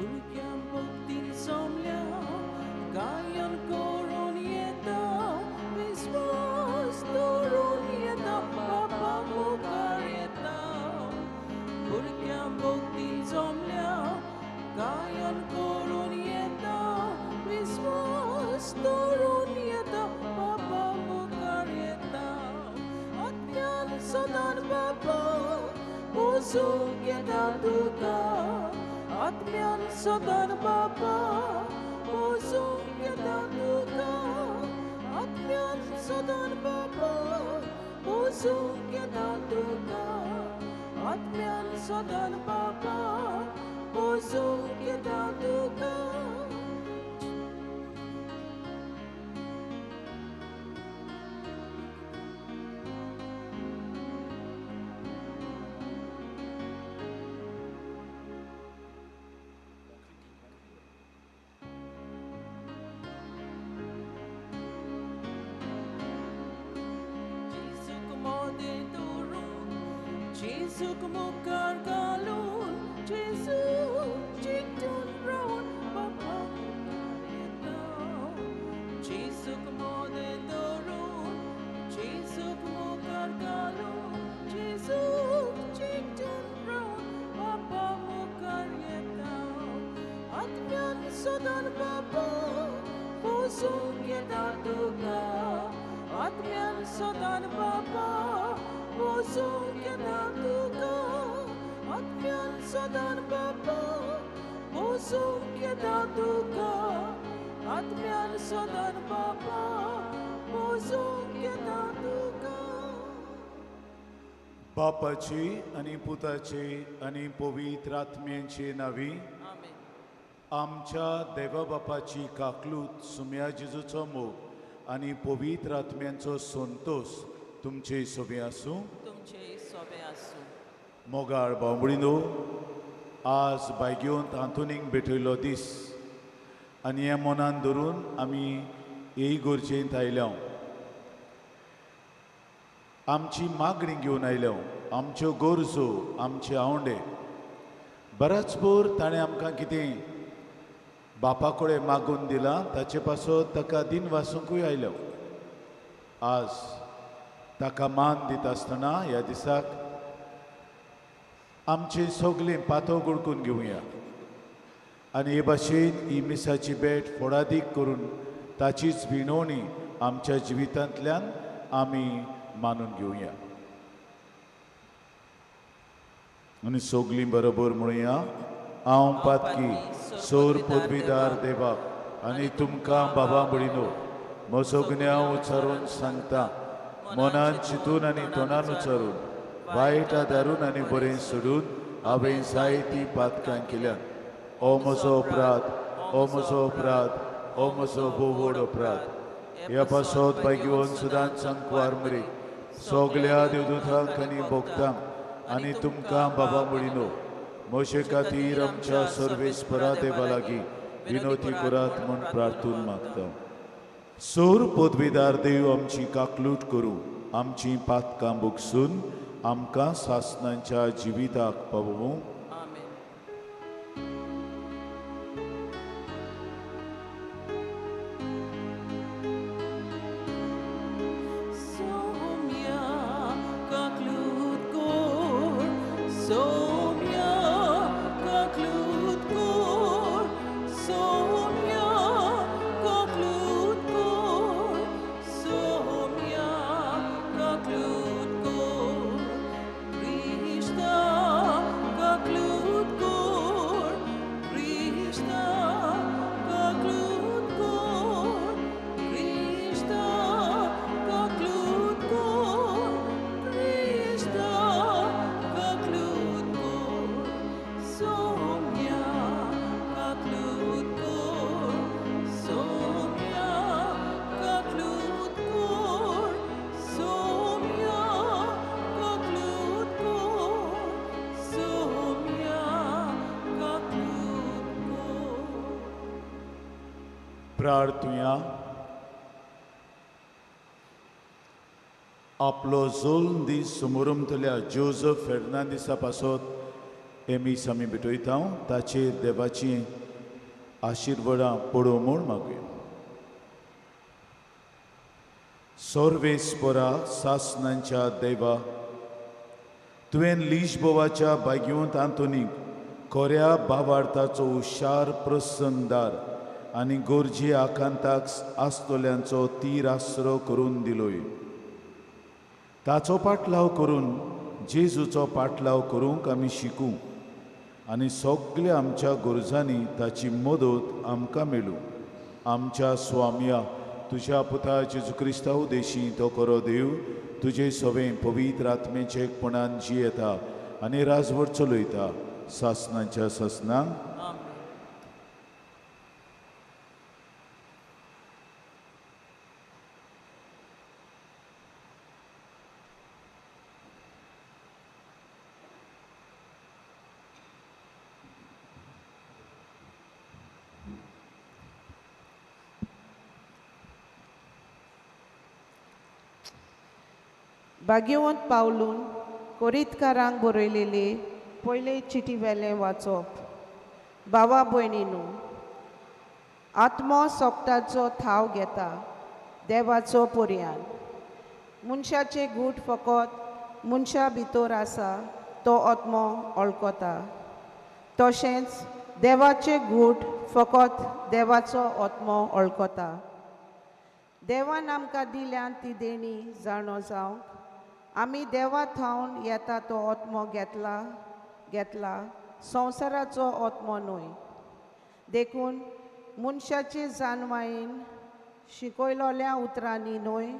भुरग्यां भक्तीन सोमल्या गायन करून येता विस्वास दवरून येता बापा मुखार येता भुरग्यां भक्तीन जमल्या गायन करून येता विस्वास दवरून येता बापा मुखार येता आत्म्यान सदान बापा पोसूंक येता तुका आत्म्यान सदान बापा पोसूंक येता तुका आत्म्यान सदान बापा पोसूंक येता तुका आत्म्यान सदान बापा पोसूंक येता तुका. जेजूक मोदें दवरून जेजूक मुखार घालून जेजू चिंतून रावन बापा मुखार येता जेजूक मोदें दवरून जेजूक मुखार घालून जेजूक चिंतून रावन बापा मुखार येता आत्म्यान सदान बापा पोसूंक येता तुका आत्म्यान सदान बापा पोसूंक येता तुका आत्म्यान सदान बापा पोसूंक येता तुका आत्म्यान सदान बापा पोसूंक येता तुका. बापाची आनी पुताची आनी पवित्र आत्म्यांची नावी. आमेन. आमच्या देवा बापाची काकलूत, सुम्या जेजूचो मोग आनी पवित्र आत्म्यांचो संतोश तुमचे सोबे आसूं. तुमचे सोबे आसूं. मोगाळ बावडीनो, आज बायगेवंत आंतोनीक भेटयलो दीस आनी हें मनान धरून आमी हे इगर्जेंत आयल्या, आमची मागणी घेवन आयल्या, आमच्यो गरजो, आमचे आवंडे. बराच पोर ताणें आमकां कितें बापा कडेन मागून दिलां, ताचे पासत ताका दिन वासूंकूय आयल्या. आज ताका मान दिता आसतना ह्या दिसाक आमचें सगळें पातो गुडकून घेवया आनी हे भाशेन ही मिसाची भेट फोडादीक करून ताचीच विनवणी आमच्या जिवितांतल्यान आमी मानून घेवया आनी सगळीं बरोबर म्हणुया. हांव पातकी सोर पदवीदार देवाक आनी तुमकां बाबा भयणीनो म्हजो गुन्यांव उच्चारून सांगता. मनान चिंतून आनी तोंडान उच्चारून, वायट आदारून आनी बरें सोडून हांवें जायतीं पातकां केल्यात. ओ म्हजो अपराध, ओ म्हजो अपराध, ओ म्हजो भोव व्हड अपराध. ह्या पासत भाग्यवंत सुदान सांकवार मरे सगल्या देवदूतांक आनी भोगतांक आनी तुमकां बाबा भयणीनो म्हजे खातीर आमच्या सर्वेस्परा देवा लागीं विनोती करात म्हूण प्रार्थून मागता. सोर पदवीदार देव आमची काकलूट करूं, आमची पातकां भोगसून आमकां सासणांच्या जिविताक पावोवं. आमेन. सोम्या काकलूट कोर, सोम्या काकलूट कोर, सोम्या काकलूट कोर, सोम्या काकलूट कोर, क्रिस्ता काकलूट कोर, क्रिस्ता काकलूट कोर, क्रिस्ता काकलूट कोर, क्रिस्ता काकलूट कोर, सोम्या काकलूट कोर, सोम्या काकलूट कोर, सोम्या काकलूट कोर, सोम्या काकलूट कोर. प्रार्थुया. आपलो जोल दीस समोरमतल्या जोजफ फेर्नांदिसा पासत हे मीस आमी भेटयता ताचेर देवाची आशिर्वडां पडोवं म्हूण मागुया. सर्वेस्परा सासनांच्या देवा, तुवें लिशबोवाच्या भाग्यवंत आंतोनीक खऱ्या भावार्थाचो हुशार प्रसंगदार आनी गरजे आकांताक आसतल्यांचो तीर आसरो करून दिलोय. ताचो पाटलाव करून जेजूचो पाटलाव करूंक आमी शिकूं आनी सगल्या आमच्या गरजांनी ताची मदत आमकां मेळूं. आमच्या स्वामया तुज्या पुता जेजू क्रिस्ता उदेशी तो खरो देव तुजे सवें पवित्र आत्मेचे एकपणान जियेता आनी राजवट चलयता सासनाच्या सासनांक. आमेन. भाग्यवंत पावलून कोरीतकारांक बरयलेले पयले चिटी वेलें वाचप. भावा भयणीनू, आत्मो सोगटाचो थाव घेता देवाचो पर्यान. मनशाचे गूट फकत मनशा भितर आसा तो आत्मो वळखता, तशेंच देवाचे गूट फकत देवाचो आत्मो वळखता. देवान आमकां दिल्यान ती देणी जाणो जावंक आमी देवा थावन येता तो आत्मो घेतला घेतला संवसाराचो आत्मो न्हय. देखून मनशाचे जानवायेन शिकयलोल्या उतरांनी न्हय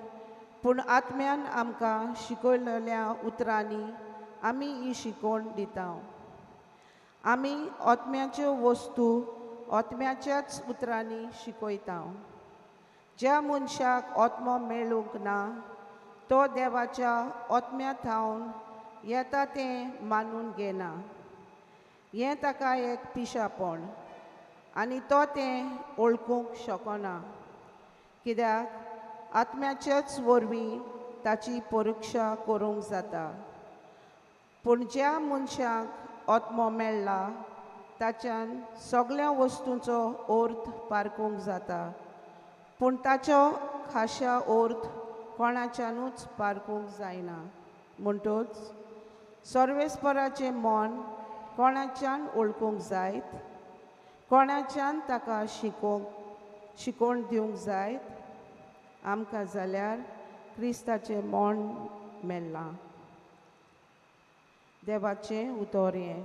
पूण आत्म्यान आमकां शिकयलोल्या उतरांनी आमी ही शिकवण दिता. आमी आत्म्याच्यो वस्तू आत्म्याच्याच उतरांनी शिकयता. ज्या मनशाक आत्मो मेळूंक ना तो देवाच्या आत्म्या थावन येता तें मानून घेना. हें ताका एक पिशापण आनी तो तें वळखूंक शकना, कित्याक आत्म्याच्याच वरवीं ताची परिक्षा करूंक जाता. पूण ज्या मनशाक आत्मो मेळ्ळा ताच्यान सगळ्या वस्तूंचो अर्थ पारखूंक जाता, पूण ताचो खाशा अर्थ कोणाच्यानूच पारखूंक जायना. म्हणटच सर्वेस्पराचें मन कोणाच्यान वळखूंक जायत, कोणाच्यान ताका शिकोवण दिवंक जायत? आमकां जाल्यार क्रिस्ताचें मन मेळ्ळां. देवाचें उतर हें.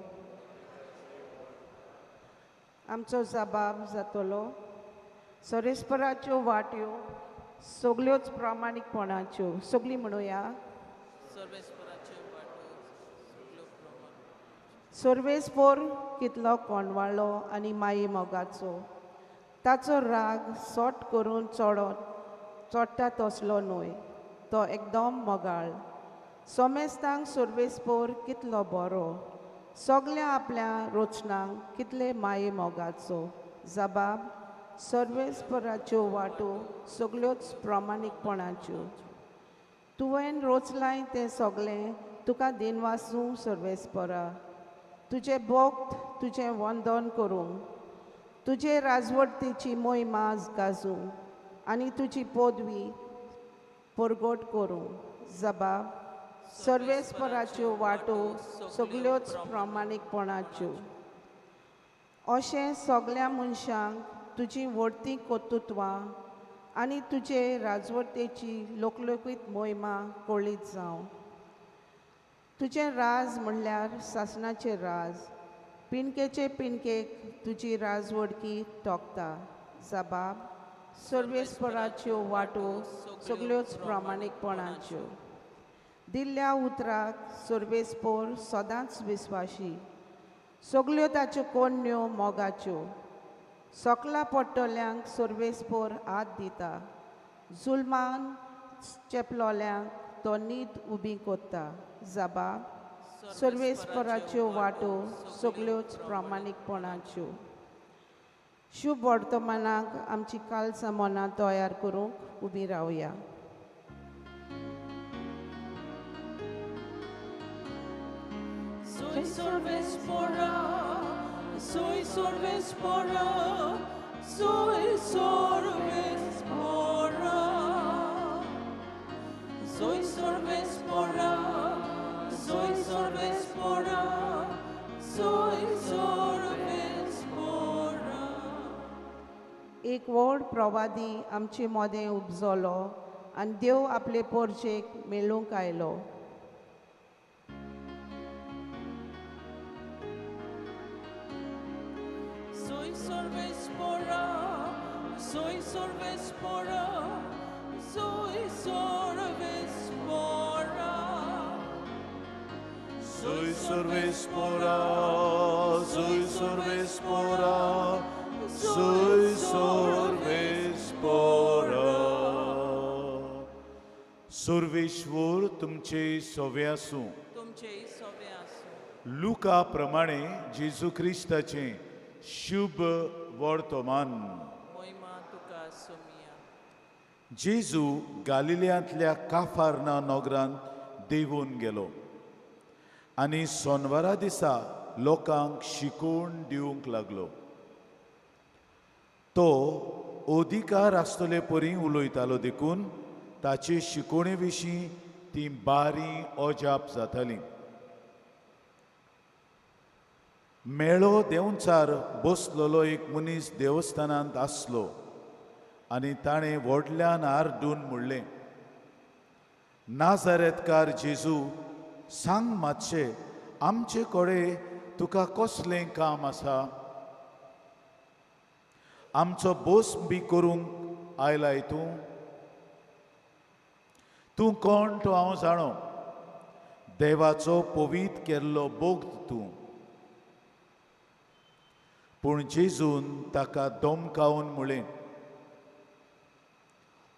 आमचो जबाब जातलो सर्वेस्पराच्यो वाट्यो सगल्योच प्रामाणीकपणाच्यो. सगळीं म्हणुया. सर्वेस्पोर कितलो कोंडवाळो आनी माये मोगाचो, ताचो राग सोट करून चोडटा तसलो न्हय, तो एकदम मोगाळ. सोमेस्तांक सर्वेस्पोर कितलो बरो, सगल्या आपल्या रचनांक कितले माये मोगाचो. जबाब सर्वेस्पराच्यो वाटो सगल्योच प्रामाणीकपणाच्यो. तुवें रोचलाय तें सगळें तुका दिनवासूं सर्वेस्परा. तुजें भक्त तुजें वंदन करूं, तुजे राजवटीची मोहिमा गाजूं आनी तुजी पदवी परगट करूं. जबाब सर्वेस्पराच्यो वाटो सगल्योच प्रामाणीकपणाच्यो. अशें सगल्या मनशांक तुजी व्हडती कर्तृत्वां आनी तुजे राजवटेची लोकलोकीत मोहिमा कळीत जावं. तुजें राज म्हणल्यार सासणाचें राज, पिणकेचे पिणकेक तुजी राजवडकी तोखता. जबाब सर्वेस्पराच्यो वाटो सगल्योच प्रामाणीकपणाच्यो. दिल्ल्या उतराक सर्वेस्पोर सदांच विस्वाशी, सगल्यो ताच्यो कोन्न्यो मोगाच्यो. सकला पडटल्यांक सर्वेस्पोर हात दिता, जुलमान चेपलोल्यांक तो नीत उबी कोत्ता. जबाब सर्वेस्पराच्यो वाटो सगल्योच प्रामाणीकपणाच्यो. शुभ वर्तमानाक आमची कालसां मनां तयार करूंक उबी रावया. Soy sorvespora, soy sorvespora, soy sorvespora. Soy sorvespora, soy sorvespora, soy sorvespora. एक व्हड प्रवादी आमचे मदें उपजलो आनी देव आपले पोरजेक मेळूंक आयलो. Soy sorvespora, soy sorvespora, soy sorvespora. Soy sorvespora, soy sorvespora, soy sorvespora. सुर्वेश्वर तुमचे सोवे आसूं. तुमचे सोबे आसूं. लुका प्रमाणे जेजू क्रिस्ताचें शुभ वर्तमान. मोहिमा तुका सोमिया. जेजू गालिलियांतल्या काफार्ना नगरांत देंवून गेलो आनी सोनवारा दिसा लोकांक शिकोवण दिवंक लागलो. तो अधिकार आसतले परी उलयतालो देखून ताचे शिकोवणे विशीं ती बारी अजाप जाताली. मेळो देंवचार बसलेलो एक मनीस देवस्थानांत आसलो आनी ताणें व्हडल्यान आरडून म्हणलें, नाजारेतकार जेजू, सांग मातशें आमचे कडेन तुका कसलें काम आसा? आमचो बोस बी करूंक आयलाय तूं? तूं कोण तो हांव जाणो, देवाचो पवीत केल्लो बोग तूं. पूण जेजून ताका दमकावन म्हणलें,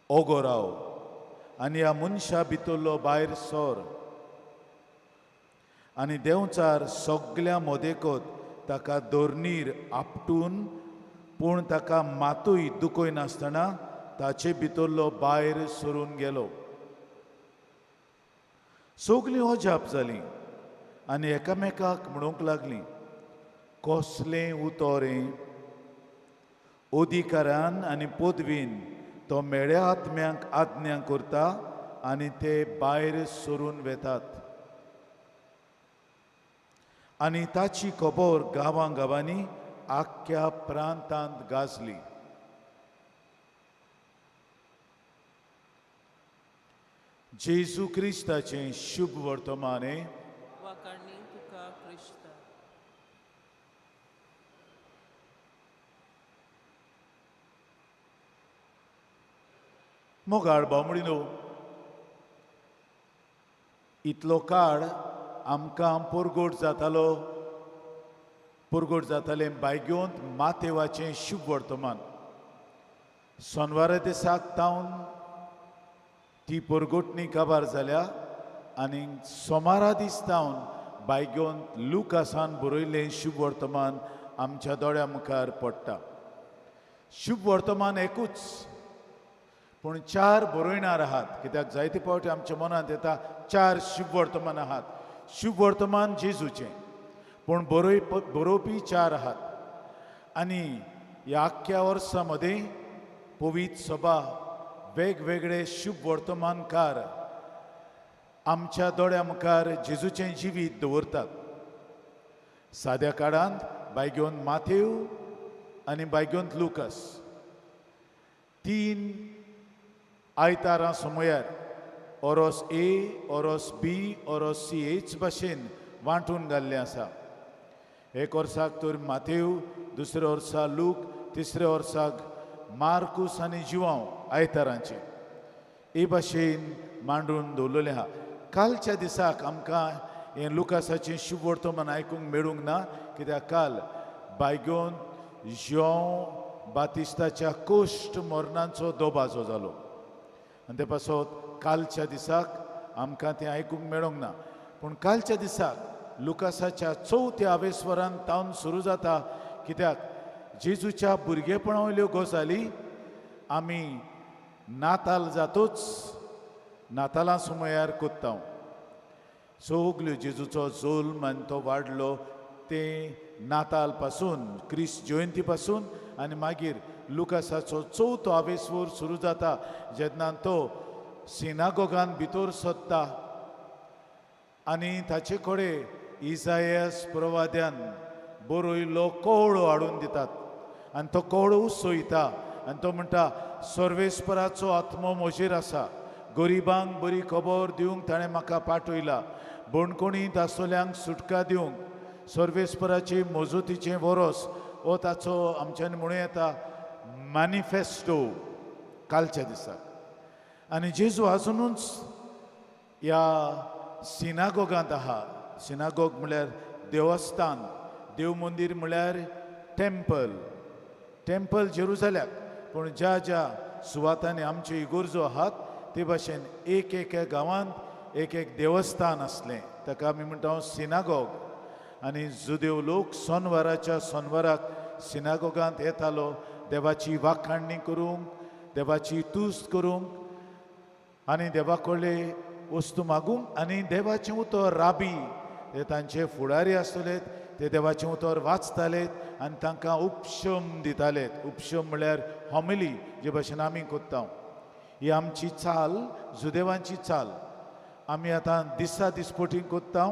ओगो राव आनी ह्या मनशा भितरलो भायर सर. आनी देंवचार सगल्या मदेकत ताका दोरणीर आपटून पूण ताका मातूय दुखयनासतना ताचे भितरलो भायर सरून गेलो. सगलीं अजाप जालीं आनी एकामेकाक म्हणूंक लागलीं, कसलें उतर हें? अधिकारान आनी पदवीन तो मेळ्या आत्म्यांक आज्ञा करता आनी ते भायर सरून वेतात. आनी ताची खबर गांवां गांवांनी आख्ख्या प्रांतांत गाजली. जेजू क्रिस्ताचें शुभ वर्तमान हें. वाखाणणी तुका क्रिस्ता. मोगाळ बामणीनो, इतलो काळ आमकां परगोट जातालो, परगोट जातालें बायगोंत मातेवाचें शुभ वर्तमान. सोनवारा दिसाक तावन ती परगोटणी काबार जाल्या आनी सोमारा दीस तावन बायगोंत लुकासान बरयल्लें शुभ वर्तमान आमच्या दोळ्या मुखार पडटा. शुभ वर्तमान एकूच, पूण चार बरयणार आहात. कित्याक जायते फावटी आमच्या मनांत येता चार शुभ वर्तमान आहात. शुभ वर्तमान जेजूचें, पूण बरोवपी चार आहात. आनी ह्या आख्ख्या वर्सां मदें पवित्र सभा वेगवेगळे शुभ वर्तमानकार आमच्या दोळ्या मुखार जेजूचें जिवीत दवरतात. साद्या काळांत बायगोन माथेव आनी बायगोन लुकस तीन आयतारां समयार ओरोस ए, ओरोस बी, ओरोस सी हेच भाशेन वांटून घाल्लें आसा. एक वर्साक तर माथेव, दुसऱ्या वर्सा लूक, तिसऱ्या वर्साक मार्कूस आनी जुवांव आयतारांचे हे भाशेन मांडून दवरलेलें आहा. कालच्या दिसाक आमकां हें लुकासाचें शुभ वर्तमान आयकूंक मेळूंक ना, कित्याक काल बायगोन जुवांव बातिस्ताच्या कोश्ट मरणाचो दोबाजो जालो आनी ते पासत कालच्या दिसाक आमकां तें आयकूंक मेळोंक ना. पूण कालच्या दिसाक लुकासाच्या चवथ्या आवेस्वरान तावन सुरू जाता, कित्याक जेजूच्या भुरगेपणा वयल्यो गजाली आमी नाताल जातूच नातालां सुमयार कोत्ता. सगल्यो जेजूचो जल्म आनी तो वाडलो ते नाताल पासून, क्रिस्त जयंती पासून, आनी मागीर लुकासाचो चवथो आवेस्वर सुरू जाता जेन्ना तो सिनागोगान भितर सोदता आनी ताचे कडेन इजायस प्रवाद्यान बरयल्लो कवळो हाडून दितात आनी तो कवळो उसयता आनी तो म्हणटा, सर्वेस्पराचो आत्मो म्हजेर आसा, गरिबांक बरी खबर दिवंक ताणें म्हाका पाठयला, बणकोणींत आसतल्यांक सुटका दिवंक, सर्वेस्पराचे मजतीचें वरोस. हो ताचो आमच्यान म्हणूं येता मॅनिफेस्टो कालच्या दिसाक. आनी जेजू आजुनूच ह्या सिनागोगांत आहा. सिनागोग म्हळ्यार देवस्थान, देव मंदीर म्हळ्यार टेम्पल, टेम्पल जेरुजल्याक. पूण ज्या ज्या सुवातांनी आमच्यो इगोर्जो आहात ते भाशेन एक एक गांवांत एक एक देवस्थान आसलें, ताका आमी म्हणटा सिनागोग. आनी जुदेव लोक सोनवाराच्या सोनवाराक सिनागोगांत येतालो देवाची वाखाणणी करूंक, देवाची तुस्त करूंक आनी देवा कडले वस्तू मागूंक. आनी देवाचें उतर राबी ते तांचे फुडारी आसतले, ते देवाचें उतर वाचताले आनी तांकां उपशम दिताले. उपशम म्हळ्यार हॉमिली, जे भाशेन आमी कोत्ता. ही आमची चाल, जुदेवांची चाल. आमी आतां दिसा दिसपटी कोत्ता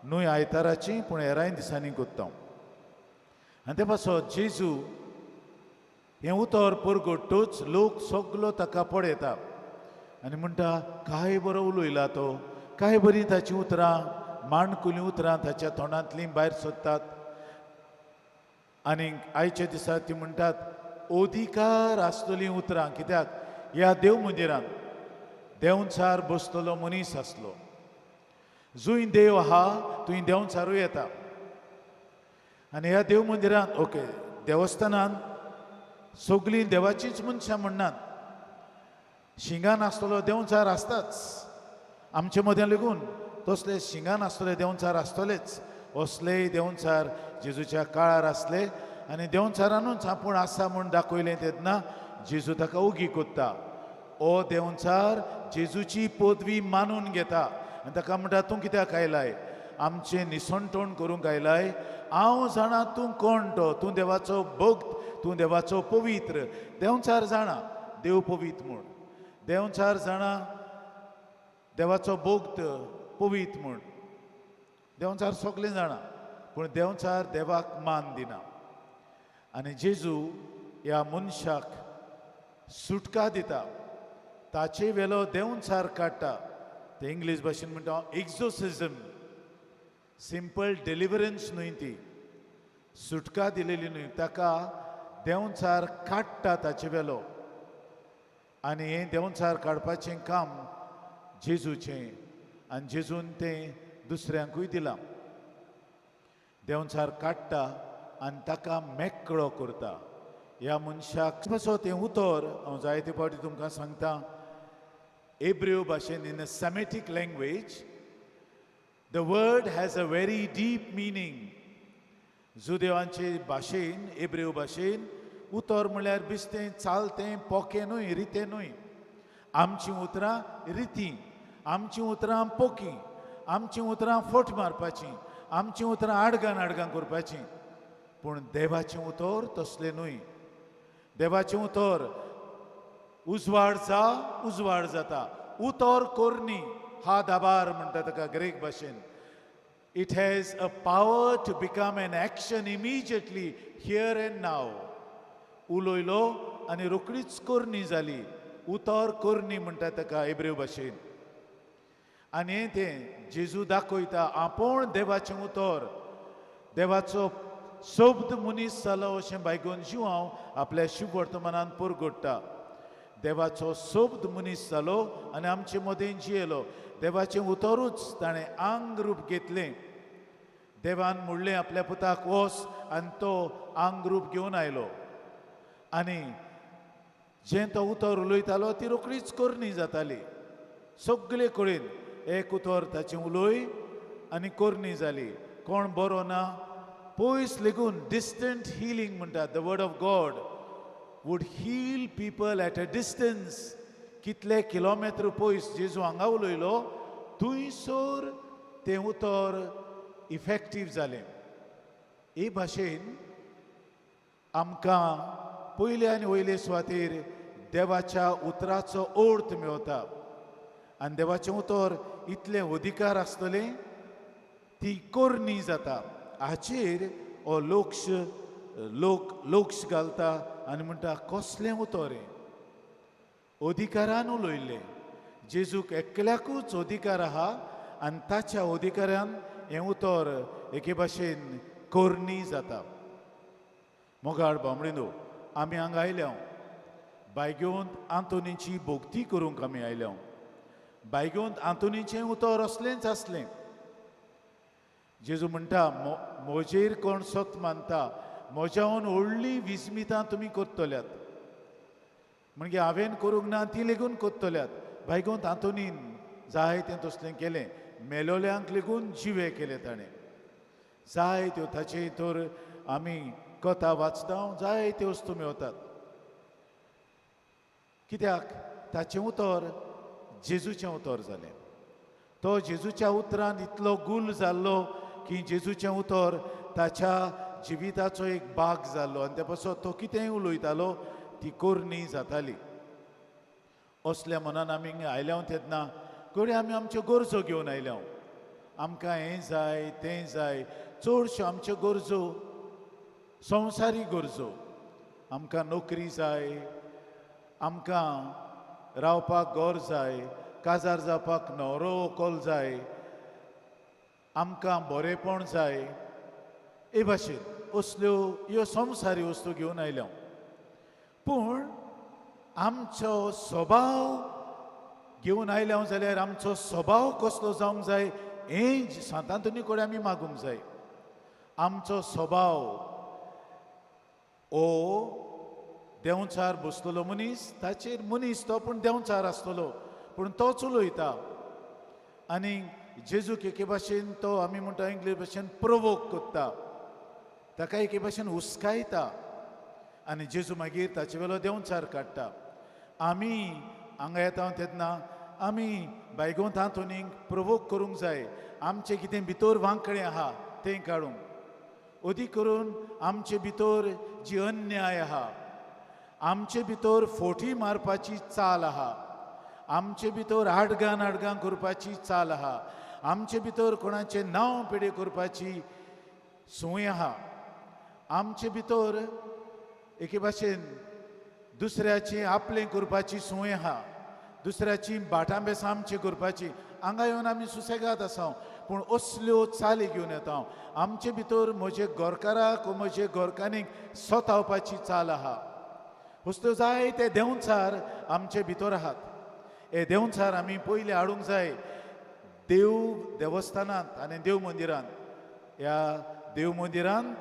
न्हय आयताराची, पूण हेराय दिसांनी कोत्ता. आनी ते पासत जेजू हें उतर परगटूच लोक सगलो ताका पळयता आनी म्हणटा, काय बरो उलयला तो, काय बरीं ताचीं उतरां, माणकुलीं उतरां ताच्या तोंडांतलीं भायर सोदतात. आनी आयच्या दिसा ती म्हणटात अधिकार आसतलीं उतरां, कित्याक ह्या देव मंदिरांत देंवचार बसतलो मनीस आसलो. जंय देव आहा थंय देंवचारूय येता. आनी ह्या देव मंदिरांत, ओके, देवस्थानांत सगळीं देवाचींच मनशां म्हणनात, शिंगान आसतलो देंवचार आसताच. आमचे मदें लेगून तसले शिंगान आसतले देंवचार आसतलेच. असलेय देंवचार जेजूच्या काळार आसले आनी देंवचारानूच आपूण आसा म्हूण दाखयलें तेन्ना जेजू ताका ओगी कोत्ता. ओ देंवचार जेजूची पदवी मानून घेता आनी ताका म्हणटा, तूं कित्याक आयलाय, आमचें निसणटण करूंक आयलाय? हांव जाणा तूं कोण तो, तूं देवाचो भक्त, तूं देवाचो पवित्र. देंवचार जाणा देव पवित्र म्हूण, देंवचार जाणा देवाचो भक्त पवित्र म्हूण, देंवचार सगळें जाणा, पूण देंवचार देवाक मान दिना. आनी जेजू ह्या मनशाक सुटका दिता, ताचे वेलो देंवचार काडटा. ते इंग्लीश भाशेन म्हणटा एक्झोसिजम, सिंपल डिलिवरन्स न्हय, ती सुटका दिलेली न्हय, ताका देंवचार काडटा ताचे वेलो. आनी हें देंवचार काडपाचें काम जेजूचें आनी जेजून तें दुसऱ्यांकूय दिलां. देंवचार काडटा आनी ताका मेकळो करता ह्या मनशाक. कसो तें उतर हांव जायते फावटी तुमकां सांगता, एब्रेव भाशेन, in a Semitic language the word has a very deep meaning. जुदेवांचे भाशेन, एब्रेव भाशेन उतर म्हळ्यार बिस्तें चालतें पोकें न्हय, रितें न्हय. आमचीं उतरां रितीं, आमचीं उतरां पोकीं, आमचीं उतरां फोट मारपाचीं, आमचीं उतरां आडगां आडगां करपाचीं. पूण देवाचें उतर तसलें न्हय. देवाचें उतर उजवाड जा, उजवाड जाता. उतर कोरनी हा दाबार म्हणटा ताका ग्रीक भाशेन. It has a power to become an action immediately, here and now. उलयलो आनी रोखडीच करणी जाली. उतर करणी म्हणटा ताका एब्रेव भाशेन. आनी हें तें जेजू दाखयता, आपूण देवाचें उतर, देवाचो शब्द मनीस जालो अशें बायगोन जिवांव आपल्या शुभ वर्तमानान परगट्टा. देवाचो शब्द मनीस जालो आनी आमचे मदें जियेलो. देवाचें उतरूच ताणें आंग रूप घेतलें. देवान म्हणलें आपल्या पुताक वच, आनी तो आंग रूप घेवन आयलो. आनी जें तो उतर उलयतालो ती रोखडीच करणी जाताली. सगळे कडेन एक उतर ताचें उलय आनी करणी जाली. कोण बरो ना पयस लेगून डिस्टंट हिलींग म्हणटात. The word of God would heal people at a distance. कितले किलोमिटर पयस जेजू हांगा उलयलो. थंयसर तें उतर इफेक्टीव जालें. हे भाशेन आमकां पयले आनी वयले सुवातेर देवाच्या उतराचो अर्थ मेवता आनी देवाचें उतर इतलें अधिकार आसतलें ती करणी जाता. हाचेर हो लोक्ष लोक लोक्ष घालता आनी म्हणटा कसलें उतर हें, अधिकारान उलयल्लें. जेजूक एकल्याकूच अधिकार आहा आनी ताच्या अधिकारान हें उतर एके भाशेन करणी जाता. मोगाळ बामणिनो, आमी हांगा आयल्या बायगेवंत आंतोनीची भोक्ती करूंक आमी आयल्या. बायगेवंत आंतोनीचें उतर असलेंच आसलें. जेजू म्हणटा म्हजेर कोण सत मानता म्हज्याहून व्हडलीं विस्मितां तुमी करतल्यात, म्हणजे हांवें करूंक ना ती लेगून करतल्यात. बायगोंत आंतोनीन जाय तें तसलें केलें, मेलोल्यांक लेगून जिवे केले ताणें. जाय त्यो ताचे तर आमी कथा वाचता, जाय त्यो वस्तू मेवतात. कित्याक ताचें उतर जेजूचें उतर जालें. तो जेजूच्या उतरान इतलो गुल जाल्लो की जेजूचें उतर ताच्या जिविताचो एक भाग जाल्लो आनी त्या पासत तो कितेंय उलयतालो ती करणी जाताली. असल्या मनान आमी आयल्या तेन्ना घडये आमी आमच्यो गरजो घेवन आयल्या. आमकां हें जाय तें जाय, चडश्यो आमच्यो गरजो संवसारीक गरजो. आमकां नोकरी जाय, आमकां रावपाक घर जाय, काजार जावपाक न्हवरो व्हंकल जाय, आमकां बरेंपण जाय. हे भाशेन असल्यो ह्यो संवसारी वस्तू घेवन आयल्या. पूण आमचो स्वभाव घेवन आयल्या जाल्यार आमचो स्वभाव कसलो जावंक जाय हें सांत आंतोनी कडेन आमी मागूंक जाय. आमचो स्वभाव ओ देंवचार बसतलो मनीस, ताचेर मनीस तो पूण देंवचार आसतलो, पूण तोच उलयता. आनी जेजूक एके भाशेन तो आमी म्हणटा इंग्लीश भाशेन प्रोवोक करता, ताका एके भाशेन हुस्कायता आनी जेजू मागीर ताचे वेलो देंवचार काडटा. आमी हांगा येता तेन्ना आमी बायगोंत आंतोनीक प्रोवोक करूंक जाय, आमचें कितें भितर वांकडें आहा तें काडूंक. अदीक करून आमचे भितर जी अन्याय आहा, आमचे भितर फोटी मारपाची चाल आहा, आमचे भितर आडगां नाडगां करपाची चाल आहा, आमचे भितर कोणाचें नांव पेडे करपाची संवय आहा, आमचे भितर एके भाशेन दुसऱ्याचें आपलें करपाची संवय आहा, दुसऱ्याची बाटां बेसां आमचें करपाची. हांगा येवन आमी सुसेगाद आसा पूण असल्यो चाली घेवन येता. आमचे भितर म्हजे गोरकाराक म्हजे गोरकानीक सोतावपाची चाल आहा. असल्यो जायते देंवचार आमचे भितर आहात. हे देंवचार आमी पयलीं हाडूंक जाय देव देवस्थानांत आनी देव मंदिरांत. ह्या देव मंदिरांत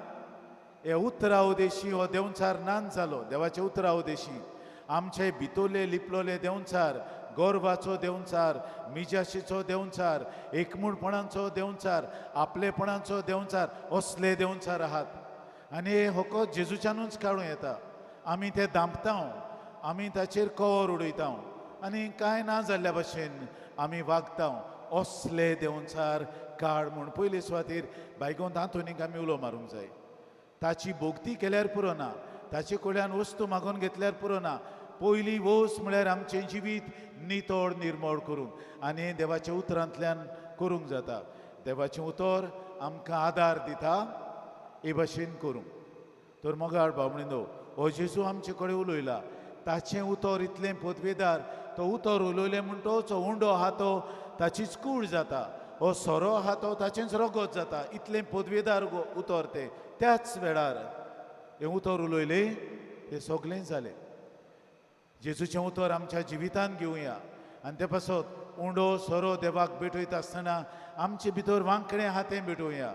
हे उतरा उदेशी हो देंवचार नान जालो. देवाच्या उतरा उदेशी आमचे भितरले लिपलोले देंवचार, गोरवाचो देंवचार, मिजाशीचो देंवचार, एकमूडपणाचो देंवचार, आपलेपणाचो देंवचार, असले देंवचार आहात. आनी हे फकत जेजूच्यानूच काडूं येता. आमी ते दामता, आमी ताचेर कवर उडयता आनी कांय ना जाल्ल्या भाशेन आमी वागता. असले देंवचार काड म्हूण पयले सुवातेर बायगोंत आंतोनीक आमी उलो मारूंक जाय. ताची भोगती केल्यार पुरो ना, ताचे कडल्यान वस्तू मागोवन घेतल्यार पुरो ना. पयली वस्त म्हळ्यार आमचें जिवीत नितळ निर्मळ करूंक आनी देवाच्या उतरांतल्यान करूंक जाता. देवाचें उतर आमकां आदार दिता हे भाशेन करूंक. तर मोगाळ भावणिनो, हो जेजू आमचे कडेन उलयला. ताचें उतर इतलें पदवेदार, तो उतर उलयलें म्हणटोच उंडो आहा तो ताचीच कूड जाता, हो सोरो आहा तो ताचेंच रगत जाता. इतलें पदवेदार उतर तें. त्याच वेळार हें उतर उलयलें तें सगळें जालें. जेजूचें उतर आमच्या जिवितांत घेवया आनी ते पासत उंडो सोरो देवाक भेटयता आसतना आमचे भितर वांकडें आहा तें भेटोवया.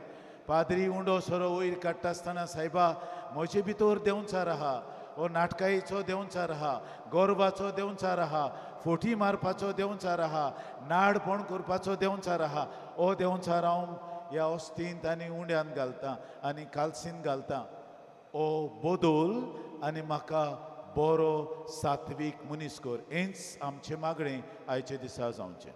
पाद्री उंडो सोरो वयर काडटा आसतना सायबा म्हजे भितर देंवचार आहा, हो नाटकायेचो देंवचार आहा, गोरवाचो देंवचार आहा, फोटी मारपाचो देंवचार आहा, नाडपण करपाचो देंवचार आहा. हो देंवचार हांव ह्या ओस्तींत आनी उंड्यांत घालता आनी कालसीन घालता. ओ बदल आनी म्हाका बरो सात्वीक मनीस कर. हेंच आमचें मागणें आयच्या दिसा जावचें.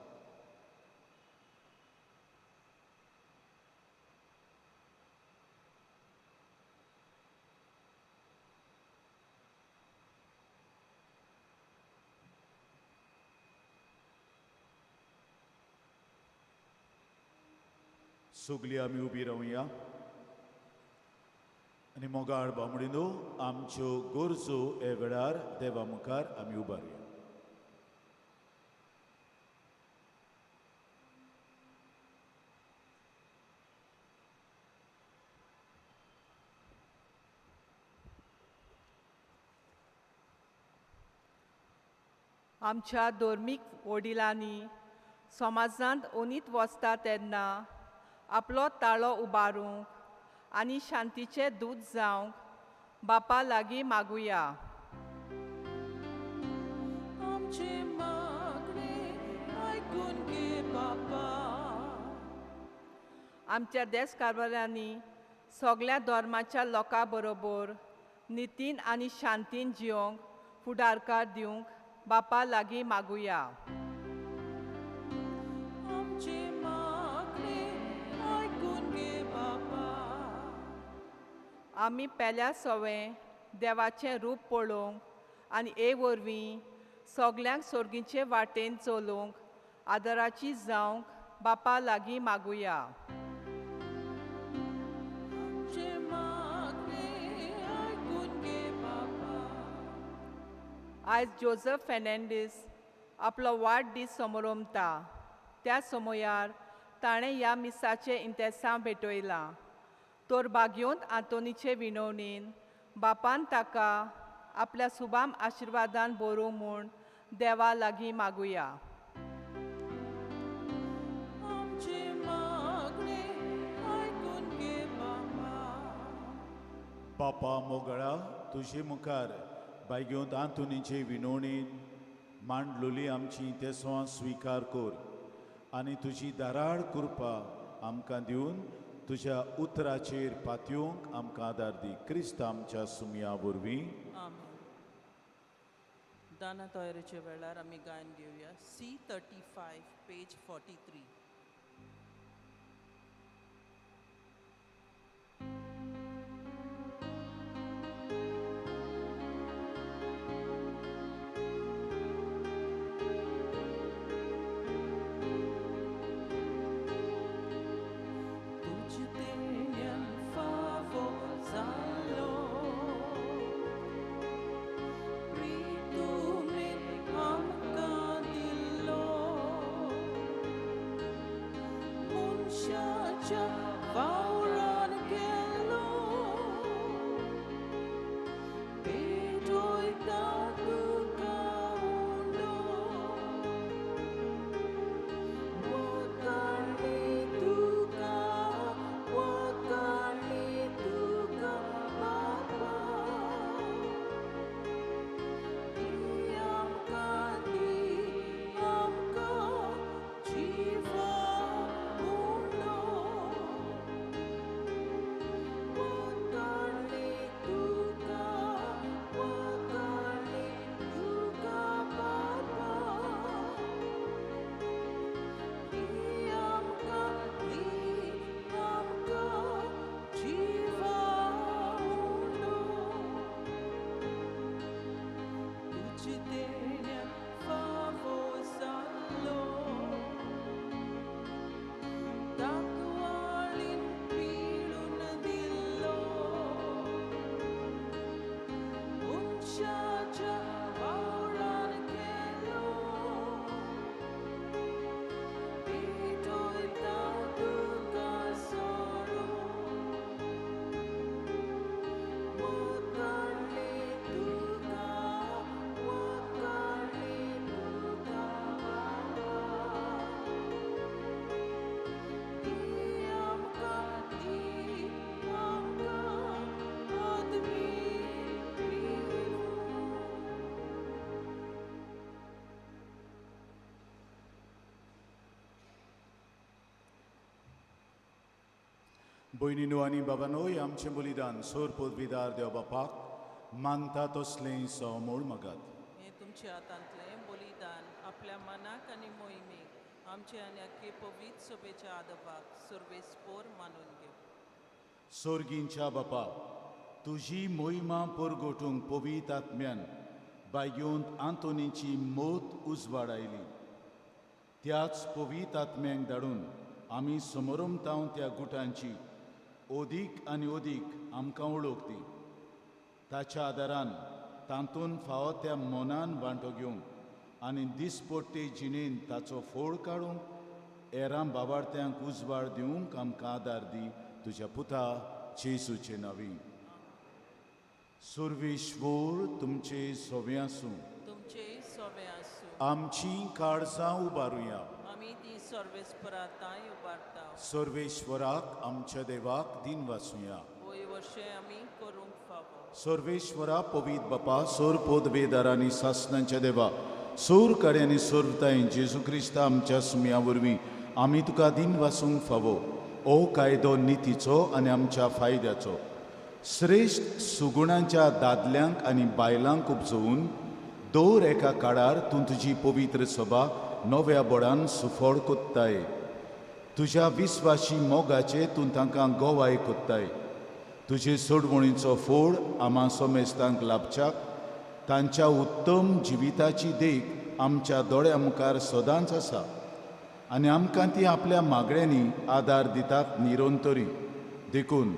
सगळीं आमी उबी रावया आनी मोगाळ बामणीनो आमच्यो गरजो हे वेळार देवा मुखार आमी उबारुया. आमच्या धर्मीक वडिलांनी समाजांत ओनीत वचता तेन्ना आपलो ताळो उबारूंक आनी शांतीचे दूत जावंक बापा लागीं मागुया. आमचे मागणे आयकून घे बापा. आमच्या देश कारभारांनी सगळ्या धर्माच्या लोकां बरोबर नितीन आनी शांतीन जियोंक फुडारकार दिवंक बापा लागीं मागुया. आमचे मागणे आयकून घे बापा. आमी पेल्या सवें देवाचें रूप पळोवंक आनी हे वरवीं सगल्यांक सोर्गीचे वाटेन चलोवंक आदराची जावंक बापा लागीं मागुया. आमचे मागणे आयकून घे बापा. आयज जोजफ फेर्नांडीस आपलो वाडदीस समरोमता. त्या समयार ताणें ह्या मिसाचें इंतेसांव भेटयलां. तर भाग्योंत आंतोनीचे विनवणीन बापान ताका आपल्या सुबाम आशिर्वादान बरोवं म्हूण देवा लागीं मागुया. आमचे मागणे आयकून घे बापा. बापा मोगळा तुजे मुखार बायगेवंत आंतोनीचे विनवणीन मांडलोली आमची तेसवां स्विकार कर आनी तुजी दाराळ कृपा आमकां दिवन तुज्या उतराचेर पातयेवंक आमकां आदार दी. क्रिस्त आमच्या सुमया वरवीं. आमेन. दाना तयारेच्या वेळार आमी गायन घेवया. C35 page 43. भयणीनो आनी बाबानोय आमचें बलिदान सोर पदवीदार देव बापाक मानता तसलें सवमूळ मागात. हें तुमच्या हातांतलें बलिदान आपल्या मनाक आनी मोहिमेक आमचे आनी आख्खे पवित्र सभेच्या आदबाक सर्वेस्पोर मानून घेवं. सोर्गींच्या बापा तुजी मोहिमा परगोटूंक पवित्र आत्म्यान बायगेवंत आंतोनीची मोत उजवाड आयली. त्याच पवित्र आत्म्यांक धाडून आमी समोरमतांव त्या गुटांची ओदीक आनी ओदीक आमकां वळख दी. ताच्या आदारान तातूंत फावो त्या मनान वांटो घेवंक आनी दिसपट्टे जिणेन ताचो फोड काडूंक एरां बाबार्थ्यांक उजवाड दिवंक आमकां आदार दी तुज्या पुता जेजूचे नांवी. सुर्वेश्वर तुमचे सोवे आसूं. तुमचे सोवे आसूं. आमची काळजां उबारुया. आमी ती सर्वेस्पराताय उबारता. सर्वेश्वराक आमच्या देवाक दिन वाचुया. वय वर्षे आमी करूंक फावो. सर्वेश्वरा पवीत बापा सोर पोदवेदार आनी सासणांच्या देवा सोर कार्यानी सोरताय जेजू क्रिस्ता आमच्या सुमया वरवीं आमी तुका दिन वाचूंक फावो. ओ कायदो नितीचो आनी आमच्या फायद्याचो श्रेश्ठ सुगुणांच्या दादल्यांक आनी बायलांक उपजोवन दर एका काळार तूं तुजी पवित्र सभा नव्या बोडान सुफळ कोत्ताय. तुज्या विस्वाशी मोगाचे तूं तांकां गोवाय कोत्ताय. तुजे सोडवणीचो फोड आमा सोमेस्तांक लाभच्याक तांच्या उत्तम जिविताची देख आमच्या दोळ्या मुखार सदांच आसा आनी आमकां ती आपल्या मागण्यांनी आदार दितात निरंतरी. देखून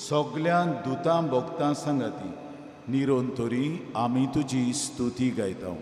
सगळ्यां दुतां भोगतां सांगाती निरंतरी आमी तुजी स्तुती गायता.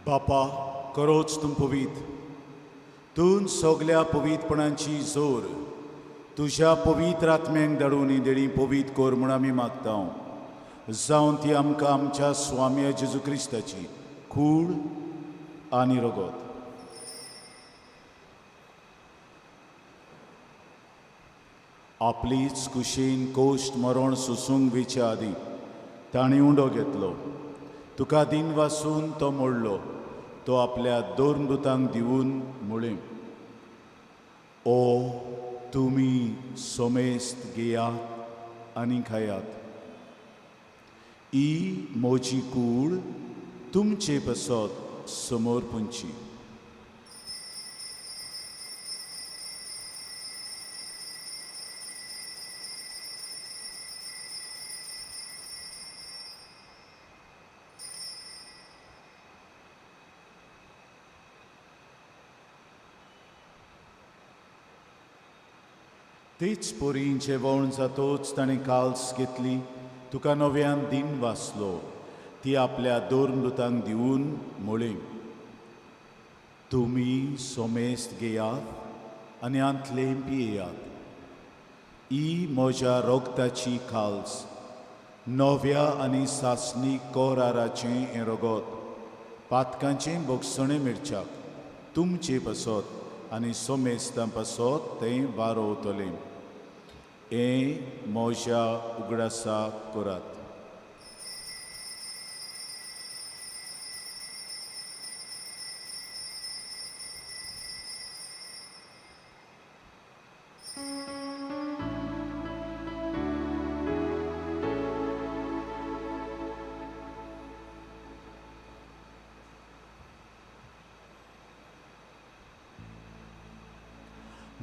बापा करोच तूं पवीत, तूं सगल्या पवीतपणाची जोर तुज्या पवित्र आत्म्यांक धाडून ही देणी पवीत कर म्हूण आमी मागता. जावन ती आमकां आमच्या स्वामी जेजू क्रिस्ताची कूड आनी रगत आपलीच कुशीन कोश्ट मरण सोसूंक वेच्या आदीं ताणें उंडो घेतलो. तुका दिन वासून तो मोडलो. तो आपल्या दोन दुतांक दिवन म्हळें, ओ तुमी सोमेस्त घेयात आनी खायात. ही म्हजी कूड तुमचे पासत समोर पुंची. तेच पोरी जेवण जातोच ताणें काल्स घेतली. तुका नव्यान दिन वाचलो. ती आपल्या दोन दुतांक दिवन म्हळें, तुमी सोमेस्त घेयात आनी आंतलें पियेयात. ही म्हज्या रोगताची काल्स, नव्या आनी सासणी कोराराचें हें रगत पातकांचें भोगसणें मेळच्याक तुमचे पासत आनी सोमेस्तां पासत तें वारोवतलें. हें म्हज्या उगडासा करात.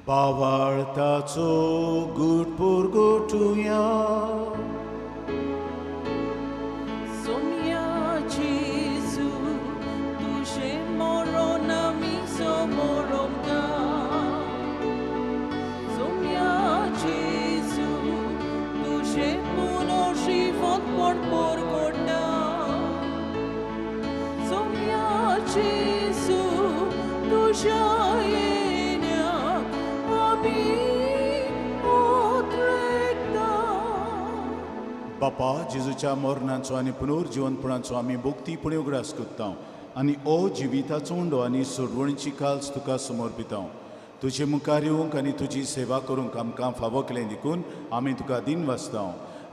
बावाळताचो गुट पुरगोटुया. सोम्या जेजू तुजें मरण आमी समोरमता. सोम्या जेजू तुजें पुनर्जीवनपण परगट्टा. सोम्या जेजू तुज्या येण्याक आमी बापा, जेजूच्या मरणाचो आनी पुनर्जिवनपणाचो आमी भोक्तीपणी उगडास करता आनी ओ जिविताचो उंडो आनी सोडवणीची काल्स तुका समर्पिता. तुजे मुखार येवंक आनी तुजी सेवा करूंक आमकां फावो केलें देखून आमी तुका दिन वाचता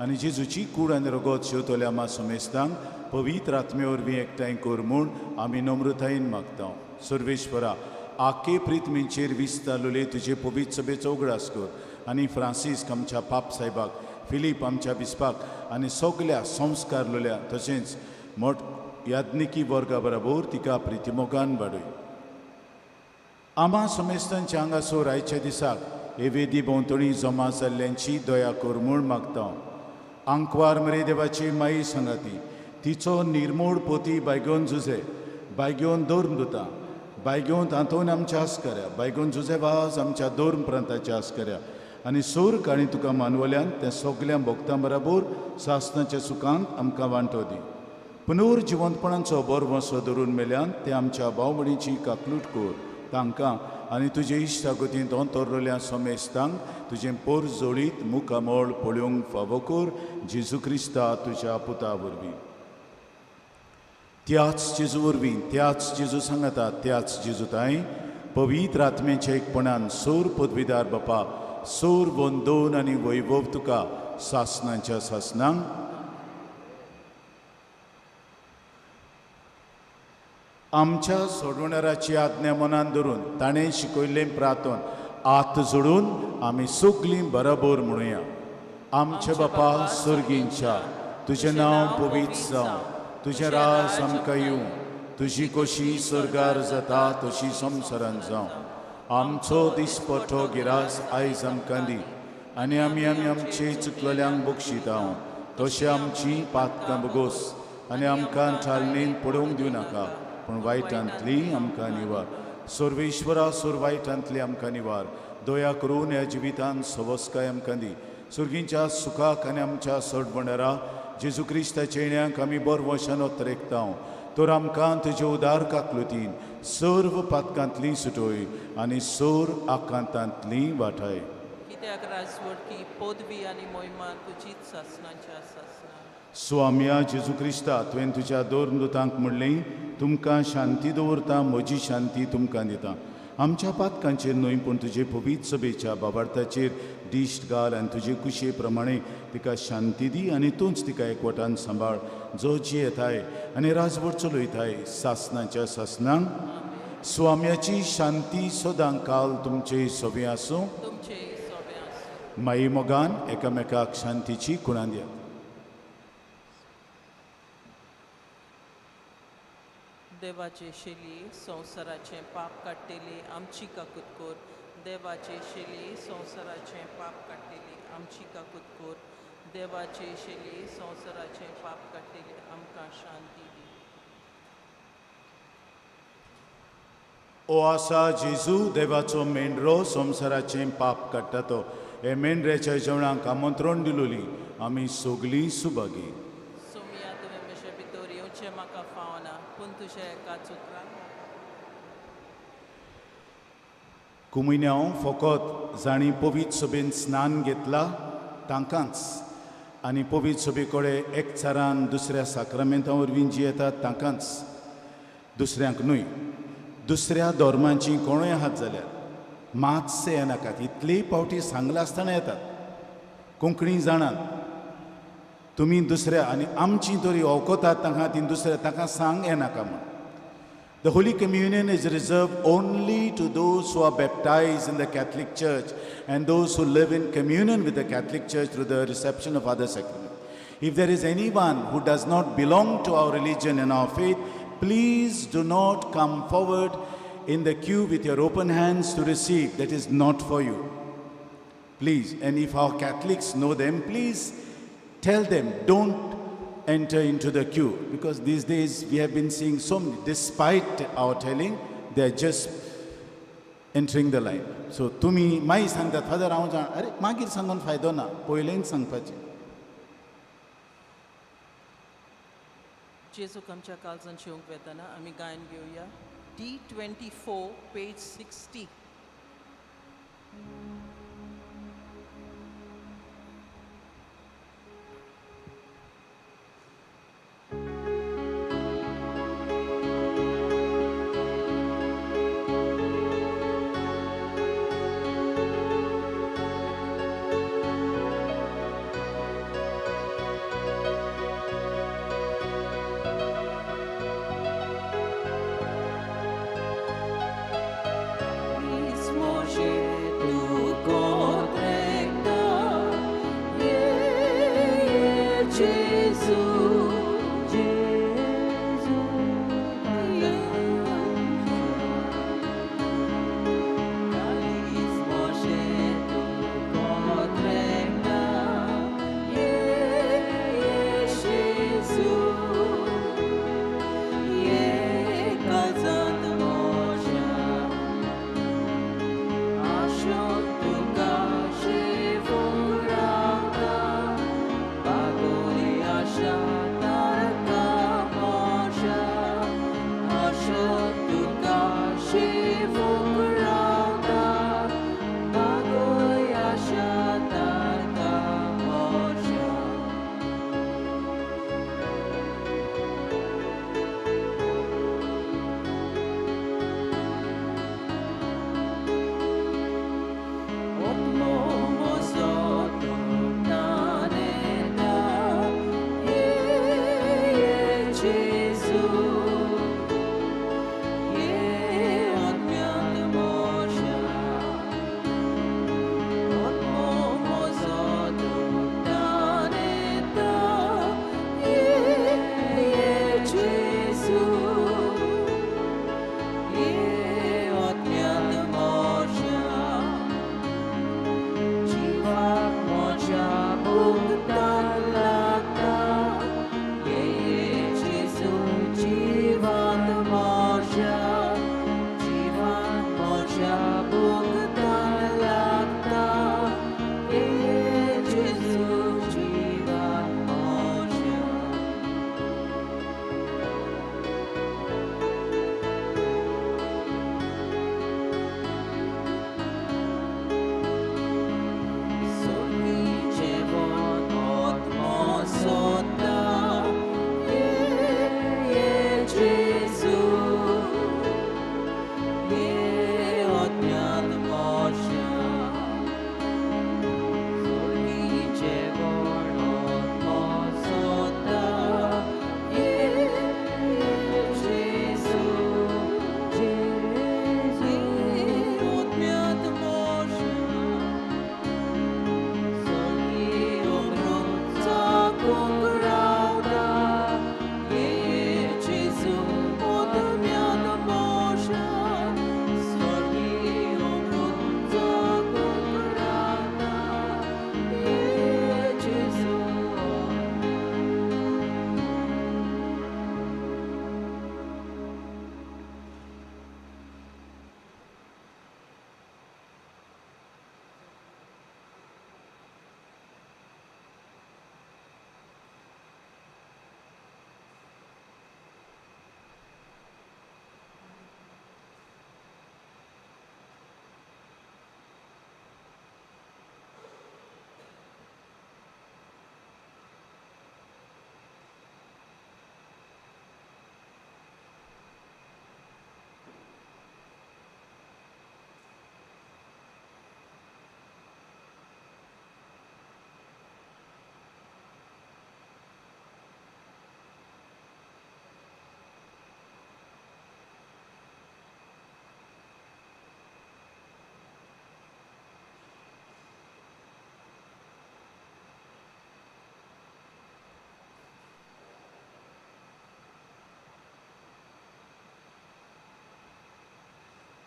आनी जेजूची कूड आनी रगत शेवतल्या आमा समेस्तांक पवित्र आत्मे वरवीं एकठांय कर म्हूण आमी नम्रतायेन मागता. सर्वेश्वरा, आखे प्रितमीचेर विस्तारलेले तुजे पवित्र सभेचो उगडास कर आनी फ्रांसीस्क आमच्या पाप साहेबाक, फिलीप आमच्या बिस्पाक आनी सगल्या संस्कारलेल्या तशेंच मोट याज्ञिकी वर्गा बरोबर तिका प्रितिमोगान वाडय. आमा समेस्तांच्या हांगासर आयच्या दिसाक हे वेदी भोंवतणी जमा जाल्ल्यांची दया कर म्हूण मागता. आंकवार मरे देवाची माई सांगाती, तिचो निर्मोड पोती बायगोन जुझे, बायगोन धर्म दुता, बायगोन आंतोन आमच्या आस्कऱ्या, बायगोन जुझे वाज आमच्या धर्म प्रांताच्या आस्कऱ्या आनी सूर्ग आनी तुका मानवल्यान त्या सगल्या भोक्तां बराबर सासनाच्या सुखांत आमकां वांटो दी. पुनर्जिवंतपणाचो बरवसो धरून मेल्यान ते आमच्या भावभणीची काकलूट कर तांकां आनी तुजे इश्टागतींत अंतरलेल्या समेस्तांक तुजें पोर जोडीत मुखामळ पळोवंक फावो कर जेजू क्रिस्ता तुज्या पुता वरवीं. त्याच जेजू वरवीं, त्याच जेजू सांगाता, त्याच जेजू ताई पवित्र आत्म्याच्या एकपणान सोर पदवीदार बापा सोर वंदोन आनी वैभव तुका सासनाच्या सासनांक. आमच्या सोडवणाराची आज्ञा मनान धरून ताणें शिकयल्लें प्रार्थन आत जोडून आमी सगलीं बरोबर म्हणुया. आमच्या बापा सर्गींच्या, तुजें नांव पवित्र जावं, तुजें राज आमकां येवं, तुजी कशी सर्गार जाता तशी संवसारान जावं. आमचो दिसपट्टो गिरास आयज आमकां दी आनी आमी आमी आमचे चुकलेल्यांक बक्षिता तशें आमची पातकां बगोस आनी आमकां चालणेन पडोवंक दिवं नाका पूण वायटांतली आमकां निवार. सर्वेश्वरा, सोर वायटांतली आमकां निवार. दया करून ह्या जिवितान सवस्काय आमकां दी. सुर्गींच्या सुखाक आनी आमच्या सोडवणारा जेजू क्रिस्ताच्या येण्याक आमी बरवशान ओतरेकता तर आमकां तुजे उदार काकलुतीन सर्व पातकांतली सुटोय आनी सोर आकांतांतली वाठाय. कित्याक राजवटकी पदवी आनी मोहिमा तुजीच सासनाच्या सासना. स्वाम्या जेजू क्रिस्ता, तुवें तुज्या दोन दुतांक म्हणलें, तुमकां शांती दवरता, म्हजी शांती तुमकां दिता. आमच्या पातकांचेर न्हय पूण तुजे पवित्र सभेच्या बाबार्थाचेर दिश्ट घाल आनी तुजे कुशे प्रमाणे तिका शांती दी आनी तूंच तिका एकवटान सांबाळ, जो जियेताय आनी राजवट चलयताय सासनाच्या सासनांक. स्वाम्याची शांती सदां काल तुमचे सोबें आसूं. माई मोगान एकामेकाक शांतीची खुणां दियात. देवाचे शेली संवसाराचें पाप काडटेली आमची काकूत कर. देवाचे शेली संवसाराचें पाप काडटेली आमची काकूत कर. देवाचे शेली संवसाराचें पाप काडटेली आमकां शांती दी. ओ आसा जेजू देवाचो मेंढरो संवसाराचें पाप काडटा तो हे मेंढऱ्याच्या जेवणाक आमंत्रण दिलोली आमी सगलीं सुभागी. सोमिया, तुवें म्हजे भितर येवचें म्हाका फावना पूण तुजें एकाच उतरान. कुमिन्यांव फकत जांणी पवित्र सभेन स्नान घेतला तांकांच आनी पवित्र सभे कडेन एकचारान दुसऱ्या साक्रामेंता वरवीं जियेतात तांकांच, दुसऱ्यांक न्हय. दुसऱ्या धर्मांची कोणूय आहात जाल्यार मातशें येनाकात. इतलेय पावटी सांगला आसतना येतात. कोंकणी जाणात तुमी दुसऱ्या आनी आमची तरी वखतात तांकां ती दुसऱ्या तांकां सांग येनाका म्हूण. The Holy Communion is reserved only to those who are baptized in the Catholic Church and those who live in communion with the Catholic Church through the reception of other sacraments. If there is anyone who does not belong to our religion and our faith, please do not come forward in the queue with your open hands to receive. That is not for you. Please, and if our Catholics know them, please tell them, don't enter into the queue, because these days we have been seeing so many, despite our telling, they are just entering the line. So तुमी मागीर सांगतात, father हांव जाण, अरे मागीर सांगून फायदो ना, पयलेंच सांगपाचें. जेजूक आमच्या काळजान शिवंक वेतना आमी गायन घेवया. D24 page 60.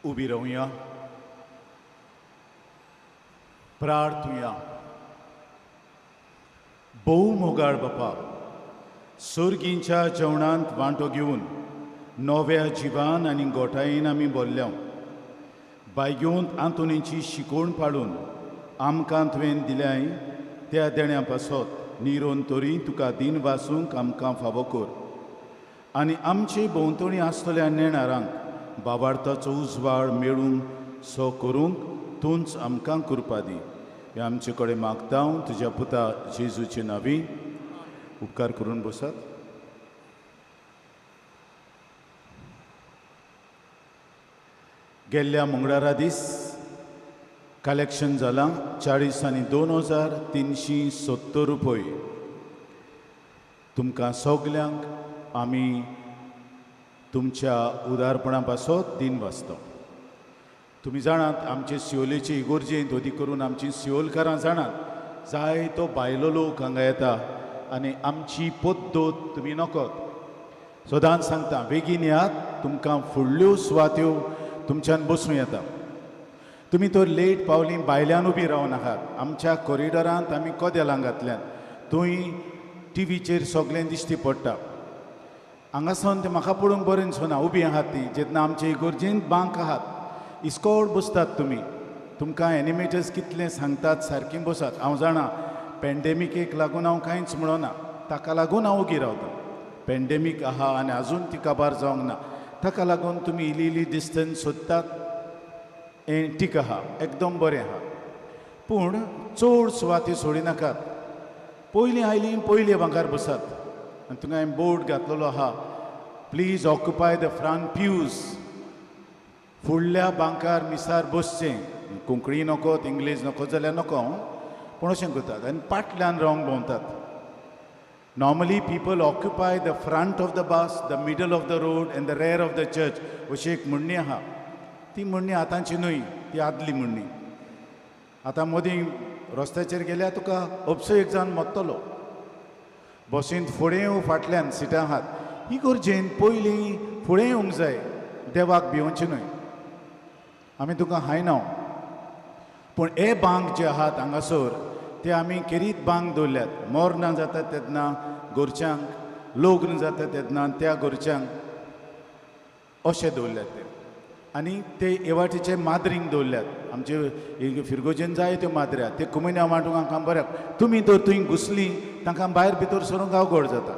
उबी रावया, प्रार्थुया. भोव मोगाळ बापा, सोर्गींच्या जेवणांत वांटो घेवन नव्या जिवान आनी गोठायेन आमी बोल्ल्या. बायगेवंत आंतोनीची शिकवण पाळून आमकां तुवें दिल्याय त्या देण्या पासत निरोन तरी तुका दिन वासूंक आमकां फावो कर आनी आमचे भोंवतणी आसतल्या नेणारांक बाबार्थाचो उजवाड मेळूंक सो करूंक तूंच आमकां कृपा दी. हे आमचे कडेन मागता हांव तुज्या पुता जेजूचे नांवी. उपकार करून बसात. गेल्ल्या मंगळारा दीस कलेक्शन जालां 42,370 रुपये. तुमकां सगल्यांक आमी तुमच्या उदारपणा पासत दिन वाचता. तुमी जाणात आमचे सियोलेचे इगोर्जेंत अदी करून आमची सियोलकारां जाणात जायतो बायलो लोक हांगा येता आनी आमची पद्दत तुमी नकत सदांच सांगता बेगीन येयात, तुमकां फुडल्यो सुवात्यो तुमच्यान बसूं येता. तुमी तर लेट पावली भायल्यान उबी रावं नाकात. आमच्या कॉरिडोरांत आमी कदेलां घातल्यात, थंय टिवीचेर सगळें दिश्टी पडटा. हांगासून तें म्हाका पळोवंक बरें दिसना उबी आहात ती जेन्ना आमचे इगोर्जेंत बांक आहात इस्कोड बसतात तुमी. तुमकां एनिमेटर्स कितलें सांगतात सारकीं बसात. हांव जाणा पेंडेमिकेक लागून हांव कांयच म्हणना, ताका लागून हांव ओगी रावता. पेंडेमीक आहा आनी आजून ती काबार जावंक ना, ताका लागून तुमी इल्ली इल्ली डिस्टन्स सोदतात हें ठीक आहा, एकदम बरें आहा. पूण चड सुवाती सोडिनाकात. पयलीं आयलीं पयले बांकार बसात आनी तुमकां हांवें बोर्ड घातलेलो आहा, please occupy the front pews. फुडल्या बांकार मिसार बसचें. कोंकणी नको इंग्लीश नको जाल्यार नको, पूण अशें करतात आनी पाटल्यान रावंक भोंवतात. Normally people occupy the front of the bus, the middle of the road and the rear of the church अशी एक म्हणणी आहा. ती म्हणणी आतांची न्हय, ती आदली म्हणणी. आतां मदीं रस्त्याचेर गेल्यार तुका अपसो एक जावन मत्तलो. बसींत फुडें फाटल्यान सिटां आहात. ही गरजेन पयलीं फुडें येवंक जाय, देवाक भिवचें न्हय. आमी तुका हायना, पूण हे बांक जे आहात हांगासर ते आमी केरीत बांक दवरल्यात. मरणां जाता तेन्ना घरच्यांक, लग्न जाता तेन्ना त्या घरच्यांक अशें दवरल्यात ते. आनी ते हे वाटेचे माद्रींक दवरल्यात. आमचे फिरगोजेन जाय त्यो माद्र्या ते कुमिन्या वांटूंक आमकां बऱ्याक. तुमी तर थंय घुसलीं तांकां भायर भितर सरूंक अवघड जाता.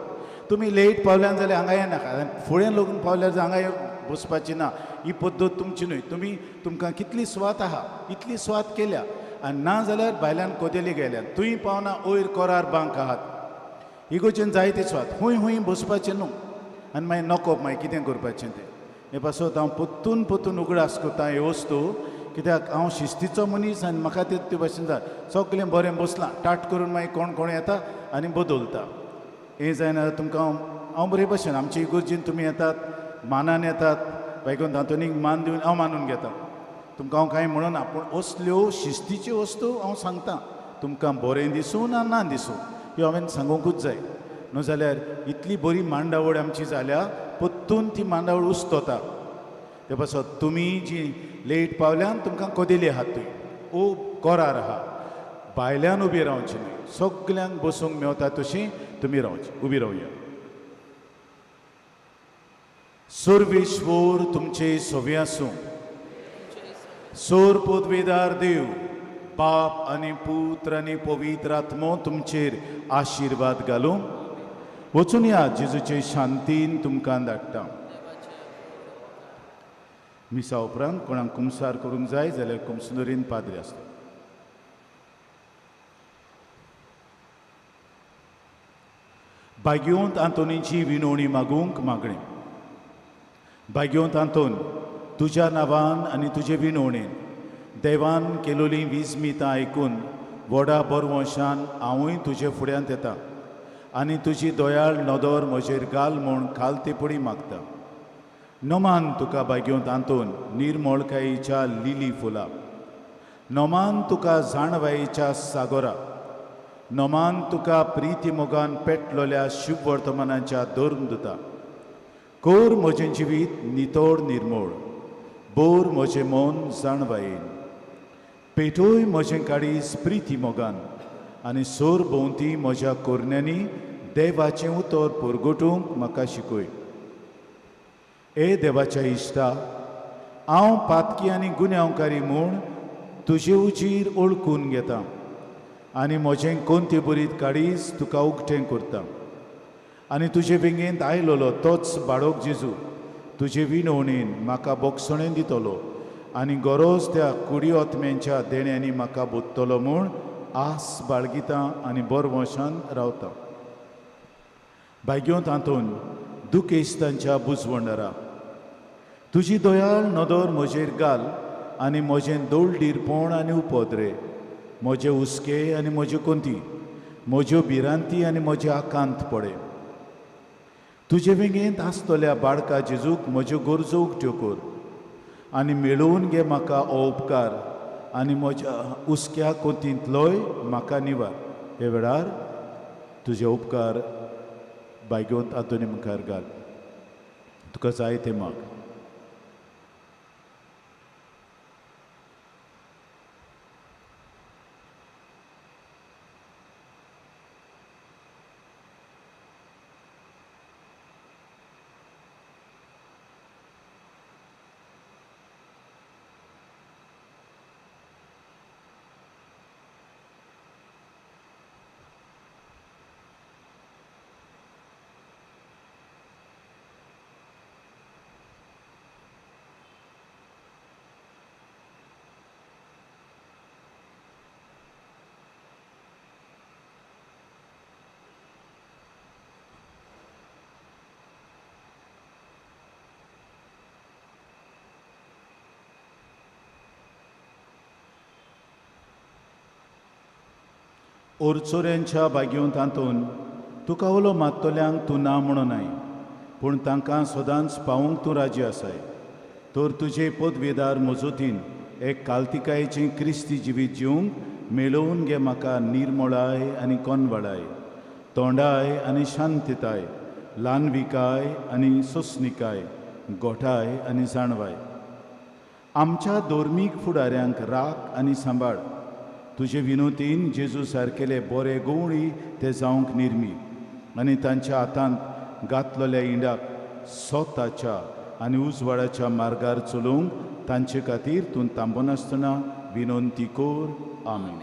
तुमी लेट पावल्यान जाल्यार हांगा येनाका, फुडें लग्न पावल्यार हांगा बसपाची ना. ही पद्दत तुमची न्हय. तुमी तुमकां कितली सुवात आहा इतली सुवात केल्या आनी ना जाल्यार भायल्यान कोदेली गेल्यान थंय पावना वयर कोरार बांक आहात. इगोर्जेन जायते सुवात, हुंय हुंय बसपाचें न्हू आनी मागीर नको मागीर कितें करपाचें तें. हे पासत हांव परतून परतून उगडास करता हे वस्तू, कित्याक हांव शिस्तीचो मनीस आनी म्हाका ते भाशेन जाय. सगळें बरें बसलां टाट करून मागीर कोण कोण येता आनी बदलता. हें जायना तुमकां हांव बरे भशेन आमचे इगोर्जेन तुमी येतात मानान येतात, बायकोन तातूंत मान दिवन हांव मानून घेता. तुमकां हांव कांय म्हणना, पूण असल्यो शिस्तीच्यो वस्तू हांव सांगता. तुमकां बरें दिसूं ना ना दिसूं ह्यो हांवें सांगूंकूच जाय. न्हू जाल्यार इतली बरी मांडावळ आमची जाल्या परतून ती मांडावळ उस्तोता. ते पासत तुमी जी लेट पावल्यान तुमकां कदेली आहात थंय ओ कोरार आहा, भायल्यान उबी रावची न्हय. सगल्यांक बसूंक मेवता तशी तुमी रावची, उबी रावया. सर्वेश्वर तुमचे सवे आसूं. सोर पदवेदार देव बाप आनी पुत्र आनी पवित्र आत्मो तुमचेर आशिर्वाद घालूं. वचून या, जेजूचे शांतीन तुमकां धाडटा. मिसा उपरांत कोणाक कुमसार करूंक जाय जाल्यार कुमसुंदरीन पाद्री आसता. भाग्योंत आंतोनीची विनवणी मागूंक मागणें. भाग्योंत आंतोन, तुज्या नांवान आनी तुजे विनवणेन देवान केलोली विजमितां आयकून व्हडा बरवंशान हांवूय तुजे फुड्यांत येता आनी तुजी दयाळ नदर म्हजेर घाल म्हूण खालतेपणी मागता. नमान तुका भाग्योंत आंतोन निर्मळकायेच्या लिली फुलां, नमान तुका जाणवायेच्या सागोरा, नमान तुका प्रिती मोगान पेटलोल्या शुभवर्तमानाच्या धर्मदुता. कर म्हजें जिवीत नितळ निर्मोळ, बोर म्हजें मन जाणवायेन पेटोय म्हजें काडीस प्रिती मोगान आनी सोर भोंवती म्हज्या कोरण्यांनी देवाचें उतर परगटूंक म्हाका शिकय. ए देवाच्या इश्टा, हांव पातकी आनी गुन्यांवकारी म्हूण तुजे उजीर ओळखून घेता आनी म्हजें कोंती बरीत काडीस तुका उकतें करता आनी तुजे वेंगेंत आयलोलो तोच बाळक जेजू तुजे विनवणेन म्हाका बोगसणें दितलो आनी गरज त्या कुडी आत्म्यांच्या देण्यांनी म्हाका बोत्तलो म्हूण आस बाळगिता आनी बरवंशान रावता. भाग्योंत आंतोन दुखेस्तांच्या बुजवंडरा, तुजी दयाळ नदर म्हजेर घाल आनी म्हजें दोळडीरपण आनी उपद्रे, म्हजे हुस्के आनी म्हज्यो कोंती, म्हज्यो भिरांती आनी म्हजे आकांत पडे. तुजे वेंगेंत आसतल्या बाळका जेजूक म्हज्यो गरजो उक्त्यो कर आनी मेळोवन घे म्हाका हो उपकार आनी म्हज्या हुस्क्या कोंतींतलोय म्हाका निवार. हे वेळार तुजे उपकार बायगोंत आंतोनी मुखार घाल, तुका जाय तें माग. ओरचोऱ्यांच्या बागयोंत आंतोन तुका उलो मात्तल्यांक तूं ना म्हणूनाय, पूण तांकां सदांच पावूंक तूं राजी आसाय. तर तुजे पदवेदार मजतीन एक कालतिकायेचें क्रिस्ती जिवीत जिवंक मेळोवन घे म्हाका निर्मळाय आनी कोनवळाय, तोंडाय आनी शांतताय, ल्हानविकाय आनी सोंसणिकाय, गोठाय आनी जाणवाय. आमच्या धर्मीक फुडाऱ्यांक राख आनी सांबाळ. तुजे विनोतीन जेजू सारकेले बरे गवळी ते जावंक निर्मी आनी तांच्या हातांत घातलेल्या इंडाक स्वताच्या आनी उजवाडाच्या मार्गार चलोवंक तांचे खातीर तूं थांबनासतना विनंती कर. आमेन.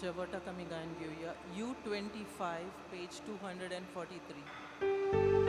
शेवटाक आमी गायन घेवया. U 25 page 243.